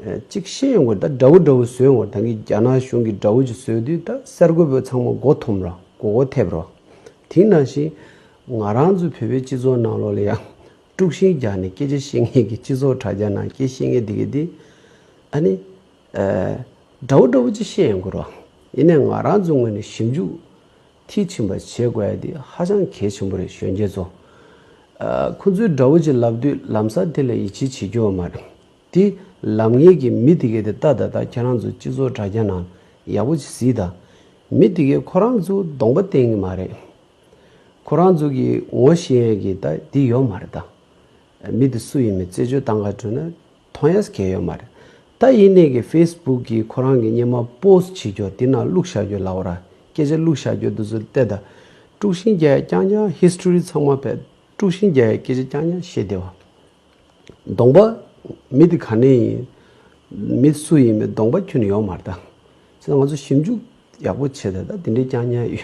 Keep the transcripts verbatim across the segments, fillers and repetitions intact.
གཅིག་བཤད་ཡོང་དགོས། ད་དགྲ་བོ་འདྲ་བོ་བཟོས་ཡོང་དགོས། ད་གིན་རྒྱ་ནག་གཞུང་གིས་དགྲ་བོ་ཅིག་བཟོས་དུས་ད་གསར་འགོད་པ་ཚང་མ་མགོ་འཐོམས་ར། མགོ་སྐོར་ཐེབས་ར། དེ་ནང་བཞིན་ང་རང་ཚོ་བོད་པའི་སྤྱི་ཚོགས་ནང་ལོགས་ལ་ཡང་དཀྲུག་ཤིང་རྒྱག་ནས་སྐད་ཆ་བཤད་མཁན་གྱི། སྤྱི་ཚོགས་དྲ་རྒྱ་ནང་སྐད་བཤད་མཁན་དེ་གས་དེ་ཨ་ནི་ཨ་དགྲ་བོ་འདྲ་བོ་ཅིག་བཤད་ཡོང་གི་རེད། ཡིན་ནའི་ང་རང་ཚོའི་ངོས་ནས་ཞིབ་འཇུག་མཐིལ་ཕྱིན་པ་བྱེད་དགོས་ཡ་དེ་ཧ་ཅང་གལ་ཆེན་པོ་རེད། གཞོན་སྐྱེས་ཚོ། ཨ་ཁོ་ཚོས་དགྲ་བོ་ཅིག་ལབ་དུས་ལམ་སང་དེ་ལ་ཡིད་ཆེས་བྱེད་རྒྱུ་ཡོད་མ་རེད། དེ་ལབ་མཁན་གྱི་མི་དེ་གས་དེ་ལྟ་ད། ད་ཁྱེད་རང་ཚོ་སྤྱི་ཚོགས་དྲ་རྒྱ་ནང་ཡག་པོ་ཅིག་གཟིགས་དང་། མི་དེ་གས་ཁོ་རང་ཚོ་གདོང་པ་བསྟན་གྱི་མ་རེད། ཁོ་རང་ཚོ་གི་ངོ་ཤེས་ཡས་ཀྱི་ད་འདི་ཡོད་མ་རེད་ད། མི་དེ་སུ་ཡིན་མིན་རྩད་གཅོད་བཏང་ག་འགྲོ་ན་མཐོང་ཡས་གལ་ཡོད་མ་རེད། ད་ཡིན་ནའི་གི་ཕེ་སི་བུག་གི་ཁོ་རང་གི་སྔོན་མ་པོ་སི་ཊི་བྱེད་རྒྱུ་དེ་ནང་བླུགས་བཞག་རྒྱུ་ལབ་པ་ར། སྐད་ཆ་བླུགས་བཞག་རྒྱུ་དེ་ཚོ་བལྟས་ད། དཀྲུག་ཤིང་རྒྱག་ཡས་རྐྱང་རྐྱང་། ཧིས་ཊོ་རི་ཚང་མ་བལྟས། དཀྲུག་ཤིང་རྒྱག་ཡས་སྐད་ཆ་རྐྱང་རྐྱང་བཤད་བསྡད་པ། གདོང་པ་མི་དེ་ག་ནས་ཡིན། མི་སུ་ཡིན་མིན་གདོང་པ་ཁྱོན་ནས་ཡོད་མ་རེད་ད། བྱས་ཙང་ང་ཚོ་ཞིབ་འཇུག་ཡག་པོ་བྱེད་ད། ད་དེ་འདྲའི་རྐྱང་རྐྱང་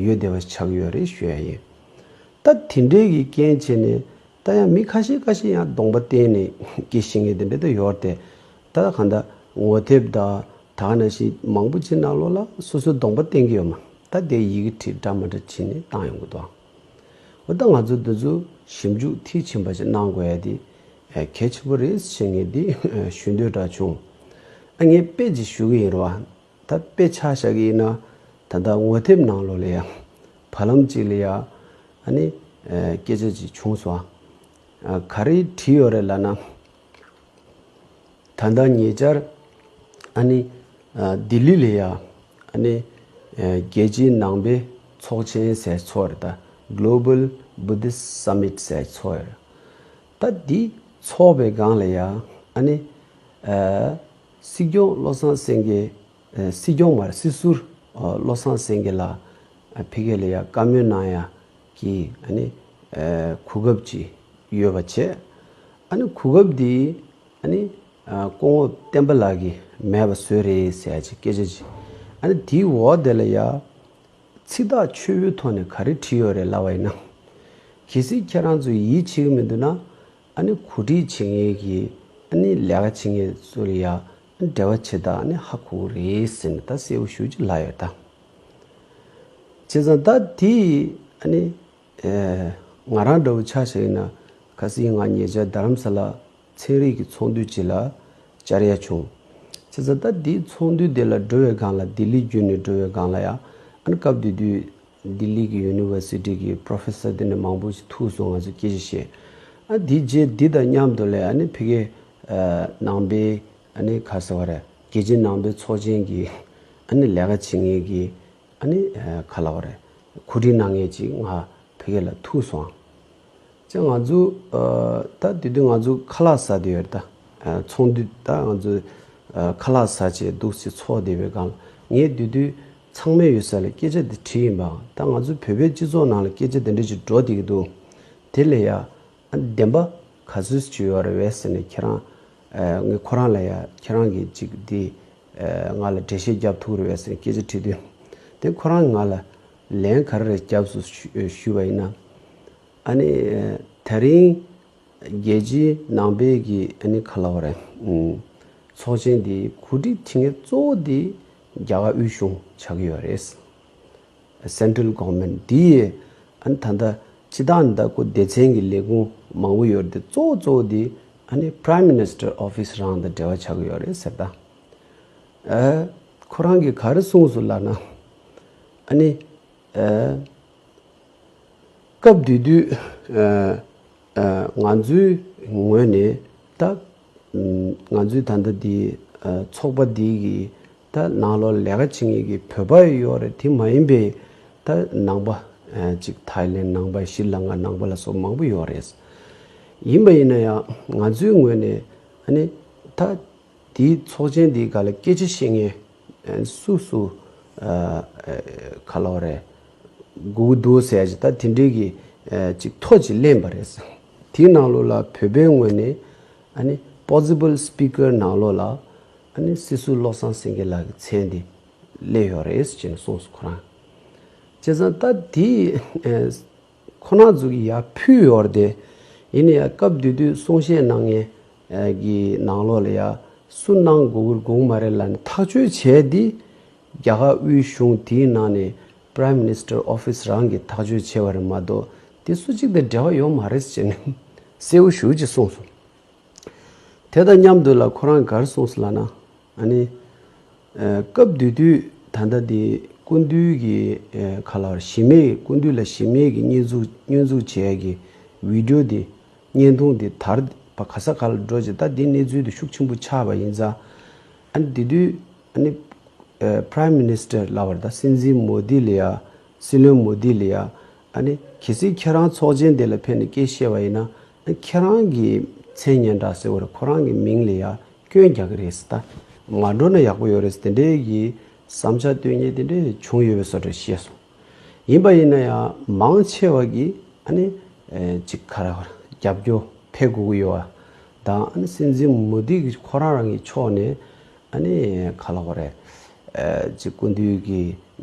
ཡོད་བསྡད་པ་ཆགས་ཡོད་རེད་ཞུ་ཡ་ཡིན། ད་དེ་འདྲའི་གི་རྐྱེན་བྱས་ནས་ད་ཡང་མི་ཁ་ཤས་ཁ་ཤས་ཡང་གདོང་པ་བསྟན་ནས་སྐད་བཤད་མཁན་དེ་འདྲ་ད་ཡོད་རེད་དེ། ད་གང་ལྟར་ངོ་དེབ་དང་ད་ག་ནང་བཞིན་མང་པོ་ཅིག་ནང་ལོགས་ལ་སོ་སོའི་གདོང་པ་བསྟན་གྱི་ཡོད་མ། ད་དེ་ཡི་གེ་བྲིས་འདྲ་མི་འདྲ་བྱས་ནས་བཏང་ཡོང་གི་འདུག་འོ་ད་ང་ཚོ་འདི་ཚོ་ཞིབ་འཇུག་མཐིལ་ཕྱིན་པ་ཞིག་གནང་དགོས་ཡ་དེ་གལ་ཆེན་པོ་རེད་ཟེར་ངས་འདི་ཞུ་འདོད་འདྲ་བྱུང་། ཨ་ངས་དཔེ་ཅིག་ཞུ་གི་ཡིན་རེད་བ། ད་དཔེ་ཆ་བཞག་གི་ཡིན་ན། ད་ལྟ་ངོ་དེབ་ནང་ལོགས་ལ་ཡ་བར་ལམ་ཅིག་ལ་ཡ་ཨ་ནི་སྐད་ཆ་ཅིག་བྱུང་སོང་། ཨ་ག་རེ་བྲིས་ཡོད་རེད་ལབ་ན། ད་ལྟ་ཉེ་ཆར་ཨ་ནི་ལྡི་ལི་ལ་ཡ་ཨ་ནི་རྒྱལ་སྤྱིའི་ནང་པའི་ཚོགས་ཆེན་ཟེར་ཚོགས་རེད་ད། Global Buddhist Summit ཟེར་ཚོགས་ཡོད་རེད། ད་འདི་ཚོགས་པའི་སྒང་ལ་ཡ་ཨ་ནི་སྲིད་སྐྱོང་བློ་བཟང་སེང་གེ། སྲིད་སྐྱོང་མ་རེད། སྲིད་ཟུར་བློ་བཟང་སེང་གེ་ལ་ཕ་གི་ལ་ཡ་བཀའ་མོལ་གནང་ཡ་གི་ཨ་ནི་གོ་སྐབས་ཅིག་ཡོད་པ་བྱས། ཨ་ནི་གོ་སྐབས་འདི་ཨ་ནི་སྐུ་ངོ་བསྟན་པ་ལགས་ཀྱིས་མེད་པ་བཟོས་རེད་ཟེར་ཡ་ཅིག་སྐད་ཆ་ཅིག་ཨ་ནི་དེའི་འོག་དེ་ལ་ཡ་ཚིག་ཐག་ཆོད་པོའི་ཐོག་ནས་ག་རེ་བྲིས་ཡོད་རེད་ལབ་པ་ཡིན་ན། གལ་སྲིད་ཁྱེད་རང་ཚོས་ཡིད་ཆེས་ཀྱི་མི་འདུག་ན། ཨ་ནི་གོ་སྒྲིག་བྱེད་མཁན་གྱི་ཨ་ནི་ལས་ཀ་བྱེད་མཁན་ཚོ་ལ་ཡ་འབྲེལ་བ་བྱེད་སྟངས་ཨ་ནི་ཧ་གོ་གི་རེད་ཟེར་ནས་ད་གསལ་པོ་ཞེ་པོ་ཅིག་ལབ་ཡོད་ད། བྱས་ཙང་ད་དེ་ཨ་ནི་ཨེ་ང་རང་འདྲ་བོ་ཆ་བཞག་ཡིན་ན། ཁ་སང་ང་ཉེ་ཆར་རྡ་རམ་ས་ལ་ཚན་རིག་གི་ཚོགས་འདུ་ཅིག་ལ་བཅར་ཡ་བྱུང་། བྱས་ཙང་ད་དེའི་ཚོགས་འདུ་དེ་ལ་འགྲོ་བའི་སྒང་ལ། ལྡི་ལི་བརྒྱུད་ནས་འགྲོ་བའི་སྒང་ལ་ཡ་ཨ་ནི་སྐབས་དེ་དུས་ལྡི་ལི་གི་ཡུ་ནི་ཝར་སི་ཊི་གི་པོ་རོ་ཕེ་སར་དེ་འདྲ་མང་པོ་ཞིག་ཐུག་སོང་། ང་ཚོ་སྐད་ཆ་བཤད། ཨ་དེ་རྗེས་འདི་དང་མཉམ་དུ་ལ་ཨ་ནི་ཕ་གིའི་ཨ་ནང་པའི་ཨ་ནི་ག་ཟེར་བ་རེད། རྒྱལ་སྤྱིའི་ནང་པའི་ཚོགས་ཆེན་གྱི་ཨ་ནི་ལས་ཀ་བྱེད་མཁན་གྱི་ཨ་ནི་ཨ་ག་ལབ་དགོས་རེད། གོ་སྒྲིག་གནང་མཁན་ཅིག་ང་ཕ་གི་ལ་ཐུག་སོང་། ཅེས་ང་ཚོ་ཨ་ད་དེ་དུས་ང་ཚོ་ཁ་ལག་ཟ་བསྡད་ཡོད་རེད་ད། ཨ་ཚོགས་འདུ་ད་ང་ཚོ་ཨ་ཁ་ལག་ཟ་བྱས་འདུག་སེ་ཚོགས་བསྡད་པའི་སྒང་ལ། ངས་དེ་དུས་ཚང་མས་ཡོད་ས་ལ་སྐད་ཆ་འདི་བྲིས་ཡིན་པ། ད་ང་ཚོ་བོད་པའི་སྤྱི་ཚོགས་ནང་ལ་སྐད་ཆ་འདི་འདྲ་ཅིག་འགྲོ་བསྡད་ཀྱི་འདུག་དེ་ལ་ཡ་ཨ་བདེན་པ་ག་ཚོད་ཅིག་ཡོད་རེད་པས་ཟེར་ནས་ཁྱེད་རང་ཨ་ངས་ཁོ་རང་ལ་ཡ་ཁྱེད་རང་གིས་ཅིག་འདི་ཨ་ང་ལ་འགྲེལ་བཤད་རྒྱབ་ཐུབ་རེད་པས་ཟེར་ནས་སྐད་ཆ་དྲིས་དུས། དེ་ཁོ་རང་ང་ལ་ལན་ག་རེ་རེ་བརྒྱབ་སོང་ཞུ་ཞུས་པ་ཡིན་ན། ཨ་ནི་ཨ་དེ་རིང་རྒྱལ་སྤྱིའི་ནང་པའི་གི་ཨ་ནི་ག་ལབ་དགོས་རེད། ཨུམ་ཚོགས་ཆེན་འདི་གོ་སྒྲིག་བྱེད་མཁན་གཙོ་བོ་འདི་རྒྱ་གར་དབུས་གཞུང་ཆགས་ཀྱི་ཡོད་རེད། Central Government འདི་ཡིས་ཨ་ནི་ད་ལྟ་སྤྱིར་བཏང་ད་ཁོ་སྡེ་ཚན་གྱི་ལས་ཁུངས་མང་པོ་ཡོད་རེད་དེ། གཙོ་བོ་གཙོ་བོ་འདི་ཨ་ནི་Prime Minister Office རང་དང་འབྲེལ་བ་ཆགས་ཀྱི་ཡོད་རེད་ཟེར་ད། ཨ་ཁོ་རང་གིས་ག་རེ་གསུངས་སོང་ལབ་ན། ཨ་ནི་ཨ་སྐབས་དེ་དུས་ཨ་ཨ་ང་ཚོའི་ངོས་ནས་ད་ང་ཚོའི་ད་ལྟ་འདི་ཨ་ཚོགས་པ་འདི་གི་ད་ནང་ལོགས་ལས་ཀ་བྱེད་མཁན་གྱི་བོད་པ་ཡོད་རེད། དེ་མ་ཡིན་པའི་ད་ནང་པ་ཨ་ཅིག་ཐའི་ལེན་ནང་པ། ཤྲི་ལང་ཀ་ནང་པ་ལ་སོགས་མང་པོ་ཡོད་རེད། ཡིན་པ་ཡིན་ན་ཡང་ང་ཚོའི་ངོས་ནས་ཨ་ནི་ད་དེའི་ཚོགས་ཆེན་དེའི་སྒང་ལ་སྐད་ཆ་བཤད་མཁན་སུ་སུ་ཨ་ཨ་ག་ལབ་དགོས་རེད། དགོས་ཀྱི་འདུག་ཟེར་ཡ་ཅིག་ད་དེ་འདྲའི་གི་ཨ་ཅིག་ཐོ་ཅིག་ལེན་པ་རེད། དེའི་ནང་ལོགས་ལ་བོད་པའི་ངོས་ནས་ཨ་ནི་Possible Speaker ནང་ལོགས་ལ་ཨ་ནི་སྲིད་ཟུར་བློ་བཟང་སེང་གེ་ལགས་ཀྱི་མཚན་དེ་སླེབས་ཡོད་རེད་ཅེས་གསུངས་སོང་ཁོ་རང་། བྱས་ཙང་ད་དེ་ཨ་ཁོ་རང་ཚོ་གིས་ཡར་ཕུལ་ཡོད་རེད་དེ། ཡིན་ན་ཡང་སྐབས་དེ་དུས་གསུང་བཤད་གནང་མཁན་གྱི་ནང་ལོགས་ལ་ཡ་ སུ་གནང་དགོས་ཀྱི་དགོས་མ་རེད་ལབ་ནས་ཐག་གཅོད་བྱས་དེ། རྒྱ་གར་དབུས་གཞུང་དེའི་ནང་ནས་Prime Minister Office རང་གིས་ཐག་གཅོད་བྱས་པ་རེད་མ་གཏོགས་དེ་སུ་གཅིག་དང་འབྲེལ་བ་ཡོད་མ་རེད་ཅེས་ནས་གསལ་པོ་ཞེ་པོ་ཅིག་གསུངས་སོང་། དེ་དང་མཉམ་དུ་ལ་ཁོ་རང་ག་རེ་གསུངས་སོང་ལབ་ན། ཨ་ནི། ཨ། སྐབས་དེ་དུས་ད་ལྟ་དེ་སྐུ་མདུན་གྱི་ཨ་ག་ལ་བར་གཞི་མེད་སྐུ་མདུན་ལ་གཞི་མེད་ཀྱི་བསྙོན་འཛུགས་བསྙོན་འཛུགས་བྱས་ཀྱི་བི་ཌི་ཡོ་དེ་བརྙན་ཐུང་དེ་དར་བ་ག་ས་ག་ལ་འགྲོ་བྱས། ད་དེ་གནས་ཚུལ་དེ་ཤུགས་ཆེན་པོ་ཆགས་པ་ཡིན་ཙང་། ཨ་ནི་དེ་དུས་ཨ་ནི་ཨ་Prime Minister ལབ་པ་རེད། ད་སྲིད་འཛིན་མོ་དི་ལ་ཡ། སྲིད་བློན་མོ་དི་ལ་ཡ། ཨ་ནི་གལ་སྲིད་ཁྱེད་རང་ཚོགས་ཆེན་དེ་ལ་ཕེབས་ནས་སྐད་བཤད་པ་ཡིན་ན། ཨ་ཁྱེད་རང་གི་མཚན་སྙན་གྲགས་ཟེར་བ་རེད། ཁོ་རང་གི་མིང་ལ་ཡ་སྐྱོན་རྒྱག་གི་རེད་ཟེར། ད་མ་འགྲོ་ན་ཡག་པོ་ཡོད་རེད་ཟེར། དེ་འདྲའི་གི་བསམ་འཆར་བཏོན་མཁན་དེ་འདྲའི་བྱུང་ཡོད་པའི་བཟོ་འདྲ་བཤད་སོང་། ཡིན་པ་ཡིན་ན་ཡང་མང་ཆེ་བ་གིས་ཨ་ནི་ཨ་ཅིག་ག་རེ་རྒྱབ་སྐྱོར་ཕེབས་དགོས་ཀྱི་ཡོད་པ་དང་། ཨ་ནི་སྲིད་འཛིན་མོ་དི་གིས་ཁོ་རང་རང་གི་ཕྱོགས་ནས་ཨ་ནི་ག་ལ་གོ་རེད། ཨ་ཅིག་སྐུ་མདུན་གྱི་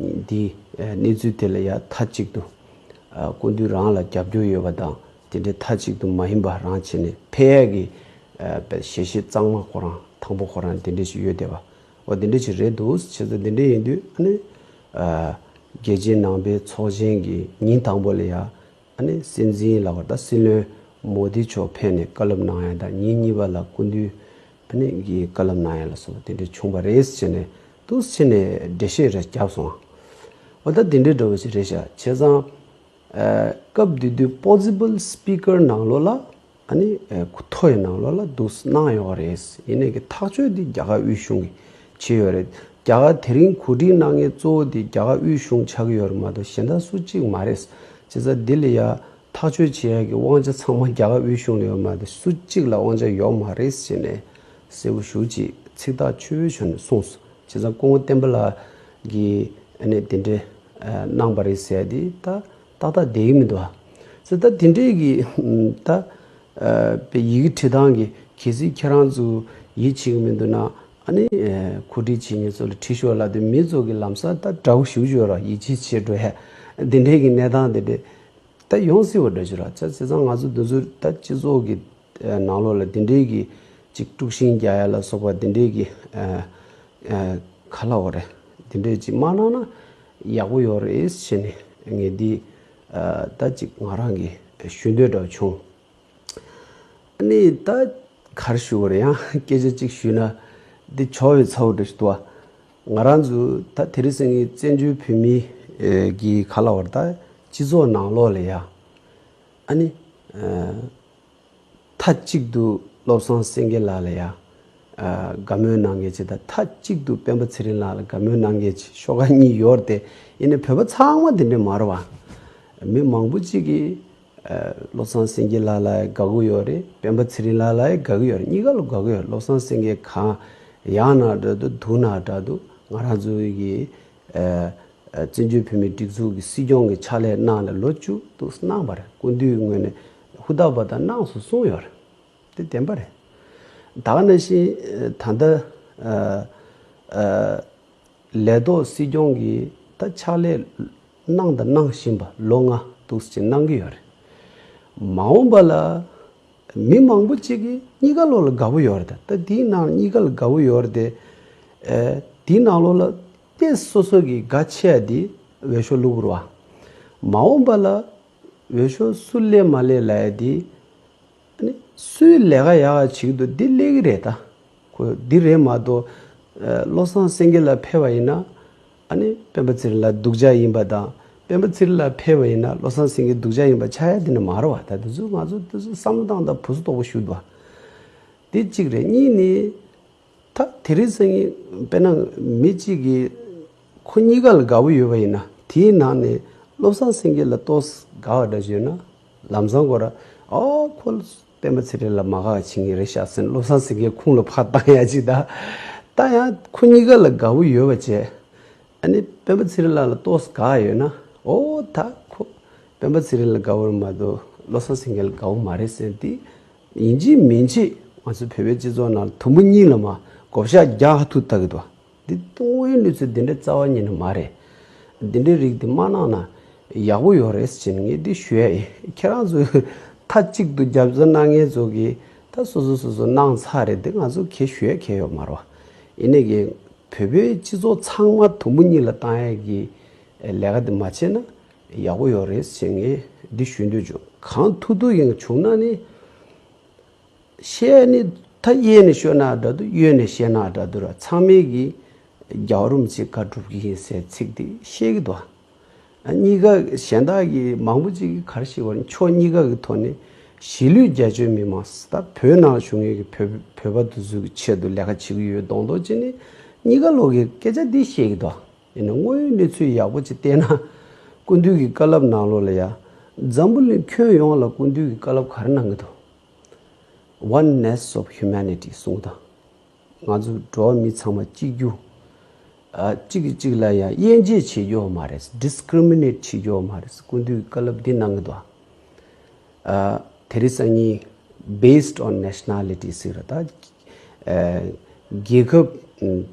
འདི་ཨ་གནས་ཚུལ་དེ་ལ་ཡ་མཐའ་གཅིག་ཏུ་ཨ་སྐུ་མདུན་རང་ལ་རྒྱབ་སྐྱོར་ཡོད་པ་དང་། དེ་འདྲའི་མཐའ་གཅིག་ཏུ་མ་ཡིན་པ་རང་བྱས་ནས་ཕེབས་ཡས་ཀྱི་ཨ་ཞལ་བཞེས་གཙང་མ་ཁོ་རང་དང་པོ་ཁོ་རང་དེ་འདྲ་ཞིག་ཡོད་བསྡད་པ། འོ་དེ་འདྲ་ཞིག་རེད་འདུག། བྱས་ཙང་དེ་འདྲ་ཡིན་དུས་ཨ་ནི་ཨ་རྒྱལ་སྤྱིའི་ནང་པའི་ཚོགས་ཆེན་གྱི་ཉིན་དང་པོ་ལ་ཡ། ཨ་ནི་སྲིད་འཛིན་ལ་བར་ད་སྲིད་བློན་མོ་དི་མཆོག་ཕེབས་ནས་བཀའ་སློབ་གནང་ཡ་དང་། ཉིན་གཉིས་པ་ལ་སྐུ་མདུན་ཨ་ནི་གི་བཀའ་སློབ་གནང་ཡ་ལ་སོགས་པ་དེ་འདྲ་བྱུང་བ་རེད་ཟེར་ནས་འདུག་ཟེར་ནས་འགྲེལ་བཤད་རེ་བརྒྱབ་སོང་། འོ་ད་དེ་འདྲའི་འདྲ་བོ་ཞིག་རེད་ཤག། བྱས་ཙང་ཨ་སྐབས་དེ་དུས་Possible Speaker ནང་ལོགས་ལ། ཨ་ནི་ཨ་ཐོ་ཡི་ནང་ལོགས་ལ་འདུག་གནང་ཡོད་རེད། ཡིན་ནའི་གི་ཐག་གཅོད་འདི་རྒྱ་གར་དབུས་གཞུང་གིས་བྱས་ཡོད་རེད། རྒྱ་གར་དེ་རིང་གོ་སྒྲིག་གནང་མཁན་གཙོ་བོ་འདི་རྒྱ་གར་དབུས་གཞུང་ཆགས་ཀྱི་ཡོད་རེད་མ་གཏོགས་གཞན་དག་སུ་གཅིག་མ་རེད། བྱས་ཙང་འདི་ལ་ཡ་ཐག་གཅོད་བྱེད་ཡ་གི་དབང་ཆ་ཚང་མ་རྒྱ་གར་དབུས་གཞུང་ལ་ཡོད་མ་གཏོགས་སུ་གཅིག་ལ་དབང་ཆ་ཡོད་མ་རེད་ཟེར་ནས་གསལ་པོ་ཞེ་པོ་ཅིག་ཚིག་ཐག་ཆོད་པོ་ཆོད་ནས་གསུངས་སོང་། བྱས་ཙང་སྐུ་ངོ་བསྟན་པ་ལགས་ཀྱིས་ཨ་ནི་དེ་འདྲའི་ཨ་གནང་པ་རེད་ཟེར་ཡ་དེ་ད་ཏག་ཏག་བསྡད་ཀྱི་མི་འདུག་ཨ། ཟེར་ད་དེ་འདྲའི་གི་ད་ཨ་པའི་ཡི་གེ་བྲིས་སྟངས་ཀྱི་གལ་སྲིད་ཁྱེད་རང་ཚོ་ཡིད་ཆེས་ཀྱི་མི་འདུག་ན། ཨ་ནི་ཨ་གོ་སྒྲིག་བྱེད་མཁན་ཚོ་ལ་བྲིས་ཤོག་ལབ་དུས་མི་ཚོ་གི་ལམ་སང་ད་དགྲ་བོ་ཞེ་པོ་ཅིག་ཡོད་ར། ཡིད་ཆེས་བྱེད་འགྲོ་ཡ་དེ་འདྲའི་གི་གནས་སྟངས་དེ་འདྲ་ད་ཡོང་སྲིད་པ་འདྲ་ཅིག་ར། བྱས་ཙང་ང་ཚོ་འདི་ཚོ་ད་སྤྱི་ཚོགས་ཀྱི་ནང་ལོགས་ལ་དེ་འདྲའི་གི་ཅིག་དཀྲུག་ཤིང་རྒྱག་ཡ་ལ་སོགས་པ་དེ་འདྲའི་གི་ཨ་ཨ་ག་ལ་འོ་རེད། དེ་འདྲའི་ཅིག་མ་གནང་ན་ཡག་པོ་ཡོད་རེད་ཟེར་ནས་ངས་འདི་ཨ་ད་ཅིག་ང་རང་གི་ཞུ་འདོད་འདྲ་བྱུང་། ཨ་ནི་ད་ག་རེ་ཞུ་དགོས་རེད། ཡང་སྐད་ཆ་གཅིག་ཞུས་ན་འདི་ཆོག་པའི་ཚ་བོ་འདྲ་ཞིག་འདུག་བ། ང་རང་ཚོ་ད་དེ་རིང་སང་ཉིན་བཙན་བྱོལ་བོད་མི་ཨེ་གི་ག་ལ་བར་ད་སྤྱི་ཚོགས་ནང་ལོགས་ལ་ཡ་ཨ་ནི་ཨ་མཐའ་གཅིག་ཏུ་བློ་བཟང་སེང་གེ་ལགས་ལ་ཡ་ཨ་དགའ་མོས་གནང་མཁན་ཅིག་དང་། མཐའ་གཅིག་ཏུ་སྤེན་པ་ཚེ་རིང་ལགས་ལ་དགའ་མོས་གནང་མཁན་ཅིག་ཤོག་ཁག་གཉིས་ཡོད་རེད་དེ། ཡིན་ནའི་བོད་པ་ཚང་མ་དེ་འདྲ་མ་རེད་བ། མི་མང་པོ་ཅིག་གིས་ཨ་བློ་བཟང་སེང་གེ་ལགས་ལ་ཡང་དགའ་གི་ཡོད་རེད། སྤེན་པ་ཚེ་རིང་ལགས་ལ་ཡང་དགའ་གི་ཡོད་རེད། གཉིས་ཀ་ལ་དགའ་གི་ཡོད་རེད། བློ་བཟང་སེང་གེ་གང་ཡག་ན་འདྲ་འདུག། སྡུག་ན་འདྲ་འདུག། ང་རང་ཚོ་གི་ཨ་ཨ་བཙན་བྱོལ་བོད་མིའི་སྒྲིག་འཛུགས་ཀྱི་སྲིད་སྐྱོང་གི་ཕྱག་ལས་གནང་ནས་ལོ་བཅུ་འདུག་གནང་བ་རེད། སྐུ་མདུན་ངོས་ནས་ཧུར་ཐག་པ་དང་གནང་སོང་གསུངས་ཡོད་རེད། དེ་བདེན་པ་རེད། ད་ག་ནང་བཞིན་ད་ལྟ་ཨ་ཨ་ལས་ཐོག་སྲིད་སྐྱོང་གིས་ད་ཕྱག་ལས་གནང་དང་གནང་བཞིན་པ་ལོ་ལྔ་འདུག་སེ་གནང་གི་ཡོད་རེད། མ་འོངས་པ་ལ་མི་མང་པོ་ཅིག་གིས་གཉིས་ཀ་ལོགས་ལ་དགའ་པོ་ཡོད་རེད། ད་དེའི་ནང་གཉིས་ཀ་ལ་དགའ་པོ་ཡོད་རེད་དེ། ཨེ་དེའི་ནང་ལོགས་ལ་ཏོག་ཙམ་སོ་སོ་གི་དགའ་ཆེ་བ་དེ་འོས་ཤོག་བླུགས་དགོས་རེད་བ། མ་འོངས་པ་ལ་འོས་ཤོག་སུ་སླེབས་མ་སླེབས་ལབ་ཡ་དེ། ཨ་ནི་སུའི་ལས་ཀ་ཡག་ག་བྱེད་ཀྱི་འདུག་འདི་སླེབས་ཀྱི་རེད་ད། ཁོ་འདི་རེད་མ་གཏོགས། ཨ་བློ་བཟང་སེང་གེ་ལགས་ཕེབས་པ་ཡིན་ན། ཨ་ནི་སྤེན་པ་ཚེ་རིང་ལགས་སྡུག་ཅག་ཡིན་པ་དང་། སྤེན་པ་ཚེ་རིང་ལགས་ཕེབས་པ་ཡིན་ན་བློ་བཟང་སེང་གེ་སྡུག་ཅག་ཡིན་པ་ཆགས་ཡ་དེ་ནི་མ་རེད་བ། ད་དེ་ཚོ་ང་ཚོ་དེ་ཚོ་བསམ་བློ་བཏང་དང་བུ་སུ་དོག་པོ་ཞུ་འདུག་བ། དེ་གཅིག་རེད། གཉིས་ནི། ད་དེ་རིང་སང་ཉིན་དཔེར་ན་མི་གཅིག་གིས་ཁོ་གཉིས་ཀ་ལ་དགའ་པོ་ཡོད་པ་ཡིན་ན། དེའི་ནང་ནས་བློ་བཟང་སེང་གེ་ལ་ཏོག་ཙམ་དགའ་བ་འདྲ་ཞིག་ཡོད་ན། ལམ་སང་ཁོ་ར་ཨོ་ཁོ་སྤེན་པ་ཚེ་རིང་ལ་མ་དགའ་བ་བྱེད་ངེས་རེད་ཤག་ཟེར་ནས་བློ་བཟང་སེང་གེ་ཁུངས་ལ་ཕར་བཏང་ཡ་ཅིག་ད། ད་ཡང་ཁོ་གཉིས་ཀ་ལ་དགའ་པོ་ཡོད་པ་བྱས། ཨ་ནི་སྤེན་པ་ཚེ་རིང་ལགས་ལ་ཏོག་ཙམ་དགའ་ཡོད་ན། ཨོ་ད་ཁོ་སྤེན་པ་ཚེ་རིང་ལ་དགའ་པོ་རེད་མ་གཏོགས་བློ་བཟང་སེང་གེ་ལ་དགའ་པོ་མ་རེད་ཟེར་ཏེ། ཡིན་གཅིག་མིན་གཅིག་ང་ཚོ་བོད་པའི་སྤྱི་ཚོགས་ནང་དུམ་བུ་གཉིས་ལ་མར་བགོ་བཤའ་རྒྱག་ཐུབ་ལྟ་གི་འདུག། འདི་དངོས་ཡོད་གནས་ཚུལ་འདི་འདྲའི་རྩ་བ་ཉིད་ནས་མ་རེད། འདི་འདྲའི་རིགས་འདི་མ་གནང་ན་ཡག་པོ་ཡོད་རེད་ཟེར་ནས་ངས་འདི་ཞུ་ཡ་ཡིན། ཁྱེད་རང་ཚོས་མཐའ་གཅིག་ཏུ་རྒྱབ་རྩ་གནང་མཁན་ཚོ་གིས་ད་ ད་སོ་སོ་སོ་སོ་གནང་ཚར་རེད་དེ། ང་ཚོ་གལ་ཞུ་ཡ་གལ་ཡོད་མ་རེད་བ། ཡིན་ནའི་གི་བོད་པའི་སྤྱི་ཚོགས་ཚང་མ་དུམ་བུ་གཉིས་ལ་བཏང་ཡ་གི་ལས་ཀ་དེ་མ་བྱས་ན་ཡག་པོ་ཡོད་རེད་ཟེར། ངས་འདི་ཞུ་འདོད་བྱུང་། གང་ཐུབ་ཐུབ་ཡིན་བྱུང་ན་ནི། བཤད་ནི་ད་གཡས་ནས་ཤོད་ན་འདྲ་འདུག་གཡོན་ནས་བཤད་ན་འདྲ་འདུག་ར། ཚང་མས་གི་རྒྱལ་བ་རིན་པོ་ཆེ་བཀའ་སྒྲུབ་ཀྱི་ཡིན་ཟེར་ཚིག་དེ་བཤད་ཀྱི་འདུག་གཉིས་ཀ་གཞན་དག་གི་མང་པོ་ཅིག་གིས་ག་རེ་བཤད་པ་རེད། ཕྱོགས་གཉིས་ཀ་གི་ཐོག་ནས་གཞིས་ལུས་རྒྱ་ཆེའི་མི་མང་ད་བོད་ནང་ལ་བཞུགས་མཁན་གྱི་བོད་བོད་པ་དེ་ཚོ་གི་ཆེད་དུ་ལས་ཀ་བྱེད་ཀྱི་ཡོད་མདོག་མདོག་བྱས་ནས་གཉིས་ཀ་ལོག་གི་སྐད་ཆ་འདི་བཤད་ཀྱི་འདུག་ཡིན་ན་དངོས་ཡོད་གནས་ཚུལ་ཡག་པོ་ཅིག་བལྟས་ན། སྐུ་མདུན་གྱི་བཀའ་སློབ་ནང་ལོགས་ལ་ཡ། འཛམ་བུ་གླིང་ཁྱོན་ཡོངས་ལ་སྐུ་མདུན་གྱི་བཀའ་སློབ་ག་རེ་གནང་གི་འདུག Oneness of humanity གསུངས་དང་། ང་ཚོ་འགྲོ་བ་མི་ཚང་མ་གཅིག་གྱུར། ཨ། གཅིག་གིས་གཅིག་ལ་ཡང་དབྱེ་འབྱེད་བྱེད་རྒྱུ་མ་རེད། ཌིསི་ཀི་རི་མི་ནེཊ་བྱེད་རྒྱུ་མ་རེད། སྐུ་མདུན་གྱི་བཀའ་སློབ་འདི་གནང་གི་འདུག་ཨ། དེ་རིང་སང་ཉིན་based on nationality ཟེར་ར་ད། ཨ། རྒྱལ་ཁབ་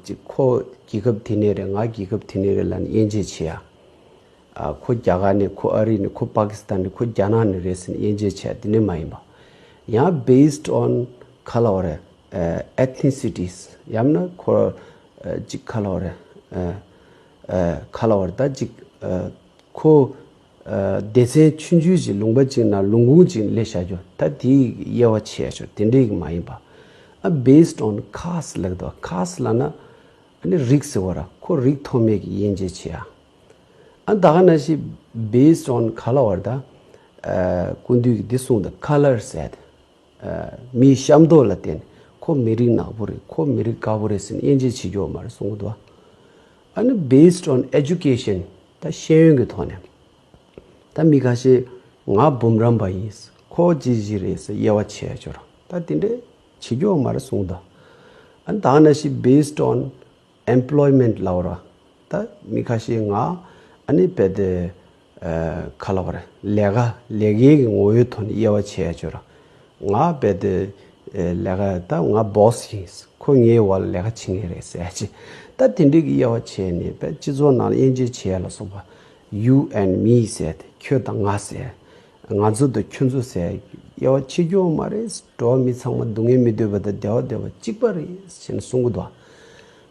ཅིག་ཁོ་རྒྱལ་ཁབ་དེ་ནས་རེད། ང་རྒྱལ་ཁབ་དེ་ནས་རེད་ལབ་ནས་དབྱེ་འབྱེད་བྱེད་ཡ། ཨ། ཁོ་རྒྱ་གར་ནས། ཁོ་ཨ་རི་ནས། ཁོ་པ་ཀི་སི་ཐན་ནས། ཁོ་རྒྱ་ནག་ནས་རེད་ཟེར་ནས་དབྱེ་འབྱེད་བྱས་དེ་འདྲ་མ་ཡིན་པ། ཡང་based on ག་ལབ་དགོས་རེད། ཨ། ethnicities ཡང་ན་ཁོ། ཨ། ཅིག་ག་ལབ་དགོས་རེད། ཨ། ཨ། ག་ལབ་དགོས་རེད། ད་ཅིག་ཨ། ཁོ། ཨ། སྡེ་ཚན་ཆུང་ཆུང་ཅིག་ལུང་པ་ཅིག་ནང་ལུང་ཁུངས་ཅིག་སླེབས་བཞག་རྒྱུ་ད་དེའི་དབྱེ་བ་ཕྱེ་ཡ་ཆོག་དེ་འདྲའི་མ་ཡིན་པ། ཨ། based on caste ལབ་འདུག caste ལབ་ན། ཨ་ནི་རིགས་ཟེར་བ་ར། ཁོ་རིགས་མཐོ་དམན་གྱི་དབྱེ་འབྱེད་བྱེད་ཡ། ཨ། ད་ག་ནང་བཞིན་based on ག་ལབ་དགོས་རེད་ད། ཨ། སྐུ་མདུན་གྱིས་འདི་གསུངས་འདུག color ཟེར་ཏེ། ཨ། མིའི་ཤ་མདོག་ལ་བརྟེན་ནས་ཁོ་མི་རིགས་ནག་པོ་རེད། ཁོ་མི་རིགས་དཀར་པོ་རེད་ཟེར་ནས་དབྱེ་འབྱེད་བྱེད་རྒྱུ་མ་རེད་གསུང་གི་འདུག་ཨ་ནི་based on education ད་ཤེས་ཡོན་གྱི་ཐོག་ནས། ད་མི་ཁ་ཤས་ང་འབུམ་རམས་པ་ཡིན། ཁོ་ཅི་ཞིག་རེད་ཟེར་དབྱེ་བ་ཕྱེ་ཡ་ཆོག་ར། ད་དེ་འདྲས་བྱེད་རྒྱུ་མ་རེད་གསུངས་འདུག་ཨ་ནི་ད་ག་ནང་བཞིན་based on employment ལབ་དགོས་ར། ད་མི་ཁ་ཤས་ང་ཨ་ནི་རྦད་དེ། ཨ། ག་ལབ་དགོས་རེད། ལས་ཀ་ལས་ཀའི་གི་ངོ་བོའི་ཐོག་ནས་དབྱེ་བ་ཕྱེ་ཡ་ཆོག་ར། ང་རྦད་དེ། ཨ། ལས་ཀ་ད་ང་སྦོ་སི་ཡིན། ཁོ་ངའི་འོག་ལ་ལས་ཀ་བྱེད་མཁན་རེད་ཟེར་ཡ་ཅིག་ད་དེ་འདྲའི་གི་དབྱེ་བ་ཕྱེ་ནས་རྦད་སྤྱི་ཚོགས་ནང་ལ་དབྱེ་འབྱེད་བྱེད་ཡ་ལ་སོགས་པ། you and me ཟེར་ཏེ། ཁྱོད་དང་ང་ཟེར། ང་ཚོ་དང་ཁྱོད་ཚོ་ཟེར་དབྱེ་བ་ཕྱེ་རྒྱུ་མ་རེད། འགྲོ་བ་མི་ཚང་མ་སྡུག་བསྔལ་མི་འདོད་པ་དང་བདེ་བ་འདོད་པ་གཅིག་པ་རེད་ཟེར་ནས་གསུང་གི་འདུག་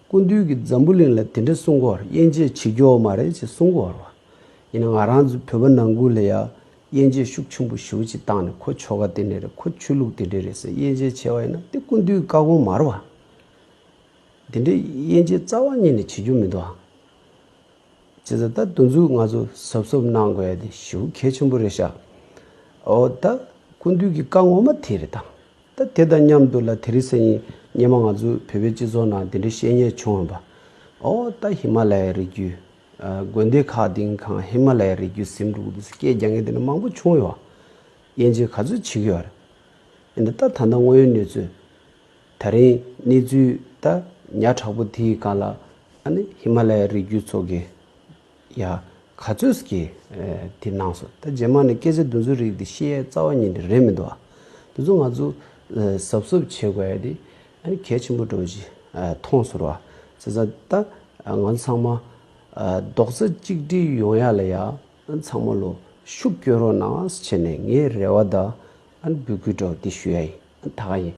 སྐུ་མདུན་གྱིས་འཛམ་བུ་གླིང་ལ་དེ་འདྲ་གསུང་གི་ཡོད་རེད། དབྱེ་འབྱེད་བྱེད་རྒྱུ་མ་རེད་ཅེས་གསུང་གི་ཡོད་རེད་བ། ཡིན་ན་ང་རང་ཚོ་བོད་པ་ནང་ཁུལ་ལ་ཡ་དབྱེ་འབྱེད་ཤུགས་ཆེན་པོ་ཞེ་པོ་ཅིག་བཏང་ནས་ཁོ་ཆོལ་ཁ་དེ་འདྲ་རེད། ཁོ་ཆོས་ལུགས་དེ་འདྲ་རེད་ཟེར་དབྱེ་འབྱེད་བྱས་པ་ཡིན་ན་དེ་སྐུ་མདུན་གྱི་བཀའ་དགོངས་མ་རེད་བ། དེ་འདྲའི་དབྱེ་འབྱེད་རྩ་བ་ཉིད་ནས་བྱེད་རྒྱུ་མི་འདུག་ཨ། བྱས་ཙང་ད་དེ་ཚོ་ང་ཚོ་གཟབ་གཟབ་གནང་དགོས་ཡ་དེ་ཞེ་པོ་གལ་ཆེན་པོ་རེད་ཤག་འོ་ད་སྐུ་མདུན་གྱི་བཀའ་ངོ་མ་དེ་རེད་ད། ད་དེ་དང་མཉམ་དུ་ལ་དེ་རིང་སང་ཉིན་སྔོན་མ་ང་ཚོ་བོད་པའི་སྤྱི་ཚོགས་ནང་དེ་འདྲའི་བཤད་ཉན་བྱུང་བ་པ། འོ་ད་ཧི་མ་ལ་ཡའི་རི་རྒྱུད། ཨ། དགོན་སྡེ་ཁག་དེའི་སྒང་ཧི་མ་ལ་ཡའི་རི་རྒྱུད་ཟིན་འགྲོ་གི་འདུག་ཟེར་སྐད་རྒྱག་མཁན་དེ་འདྲ་མང་པོ་བྱུང་ཡོད་པ། དབྱེ་འབྱེད་ག་ཚོད་བྱེད་ཀྱི་ཡོད་རེད། ཡིན་ད་ད་ད་ལྟ་དངོས་ཡོད་གནས་ཚུལ། ད་རིང་གནས་ཚུལ་ད་ཉག་ཕྲ་པོ་དེའི་སྒང་ལ་ཨ་ནི་ཧི་མ་ལ་ཡའི་རི་རྒྱུད་ཚོ་གི་ཡ་ག་ཚོད་ཀྱི་ཨ་དེ་གནང་སོང་། ད་རྗེས་མ་ནས་སྐད་ཆ་དེ་ཚོའི་རིགས་དེ་བཤད་ཡས་རྩ་བ་ཉིད་ནས་རེད་མི་འདུག་ཨ། དེ་ཚོ་ང་ཚོ་ཨ་གཟབ་གཟབ་བྱེད་དགོས་ཡ་དེ་ཨ་ནི་གལ་ཆེན་པོ་འདྲ་བོ་ཞིག་ཨ་མཐོང་སོང་ར། བྱས་ཙང་ད་ང་ཚོ་ཚང་མ་ཨ་རྡོག་རྩ་གཅིག་སྒྲིལ་ཡོང་ཡ་ལ་ཡ་ཚང་མ་ལོ་ཤུགས་སྐྱོན་རོགས་གནང་ཟེར་ནས་ངའི་རེ་བ་དང་ཨ་ནི་འབོད་སྐུལ་འདྲ་བོ་དེ་ཞུ་ཡ་ཡིན། ད་ག་ཡིན།